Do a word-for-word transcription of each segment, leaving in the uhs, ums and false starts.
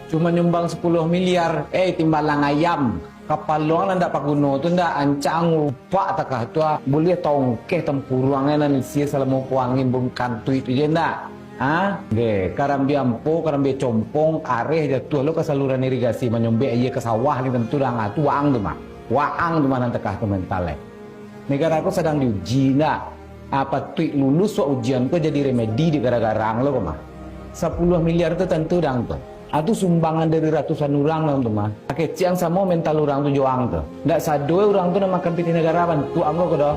Cuma nyumbang sapuluah miliar, eh, timbalang ayam. Kapalo ang nan dak paguno tu ndak, ancak ang rupak takah tu, ah. Buliah tongkeh tampuruang nan isi salamo puangin bungkantuik tu je ndak. Ha? Deh, karambia ampo, karambia compong, areh jatuah lo ka saluran irigasi, manyombek aia ka sawah ni tantu dang, ah, tu waang tu mah. Waang tu mah nan takah tu mental, eh. Negara ko sadang diuji ndak? Ah, patuik lulus wak ujian ko jadi remedi di gara-gara ang lo ko mah. Sapuluah miliar tu tantu dang tu. Ah, tu sumbangan dari ratusan urang dang tu mah. Ah, kecek ang samo mental urang tu jo ang tu. Ndak sado urang tu nak makan pitih negara bantuak ang ko ko doh.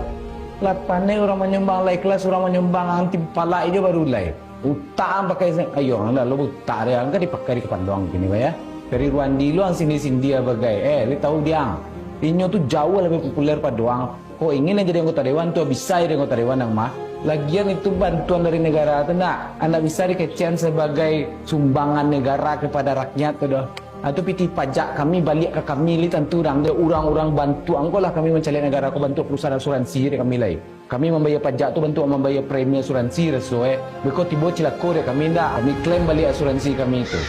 Lah paneh urang manyumbang, lah ikhlas urang manyumbang, ang timpalak ijo baru lai. Utak ang pakai se-, ayo, ang lah lo utak deh, ang kan dipakai di kapalo ang kini, Pak, ya. Dari Ruandi lo ang sindi-sindi bagai. Eh, li tahu diang. Inyo tu jauah lebih populer pado ang. Kok ingin yang jadi anggota dewan tu, bisa jadi anggota dewan ang mah. Lagian itu bantuan dari negara tu nak, ndak bisa dikecekan sebagai sumbangan negara kepada rakyat tu doh. Ah, tu pitih pajak kami baliak ka kami li tantu dang. Urang-urang bantuak ang ko lah kami mancaliak negara ko bantuak perusahaan asuransi dari kami lai. Kami mambayar pajak tu bantuak mambayar premi asuransi raso, eh. Beko tibo cilako dek kami ndak, kami klaim baliak asuransi kami tu.